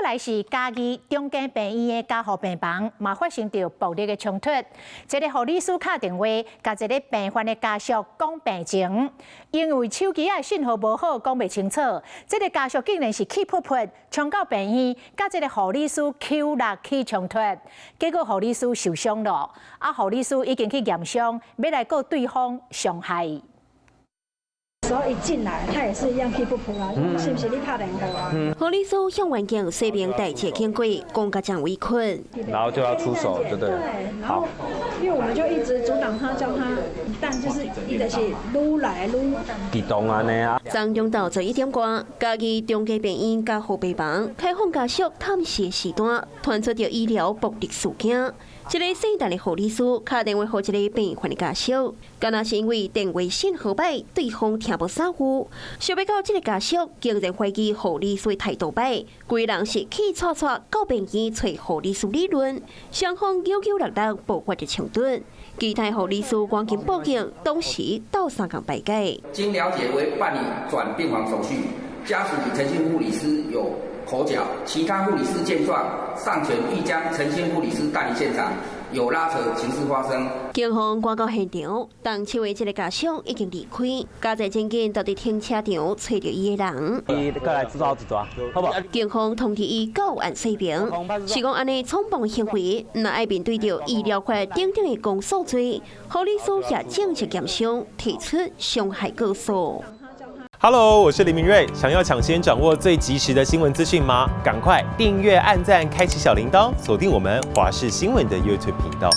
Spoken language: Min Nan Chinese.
閣來是嘉義中間病院的加護病房，嘛發生著暴力的衝突。一個護理師敲電話，共一個病患的家屬講病情，因為手機仔訊號無好，講袂清楚。這个家屬竟然是氣噗噗，衝到病院，佮這个護理師搝力起衝突，結果護理師受傷了。啊，護理師已經去驗傷，欲來告對方傷害。時候一進來，他也是一樣氣噗噗啊，是不是你拍電話啊？護理師向環境說明代誌經過，講甲真委屈，然後就要出手，對不對？對，然後因為我們就一直阻擋他，叫他一旦就是一直是擼來擼。激動按呢啊！昨中晝11點外，嘉義中家病院加護病房開放家屬探視的時段，傳出著醫療暴力事件。一个姓陳的護理師敲電話予一个病患的家屬，敢若是因為電話信號䆀，對方聽無啥有。想欲到這个家屬竟然懷疑護理師態度䆀，規人是氣掣掣到病院揣護理師理論，雙方扭扭搦搦爆發著衝突。其他護理師趕緊報警，當時鬥相共排解。經了解為辦理轉病房手續，家屬與陳姓護理師有口角，其他護理師見狀上前欲將陳姓護理師帶離現場，有拉扯情事發生。警方趕到現場，當手的這个家屬已經離開，家在真緊就佇停車場揣著伊的人。伊過來抓一抓，好無？警方通知伊到案說明，是講按呢衝動行為，若愛面對著醫療法等等的公訴罪，護理師也正式驗傷，提出傷害告訴。 Hello，我是林明瑞。想要搶先掌握最及時的新聞資訊嗎？趕快訂閱、按讚、開啟小鈴鐺，鎖定我們華視新聞的 YouTube 頻道。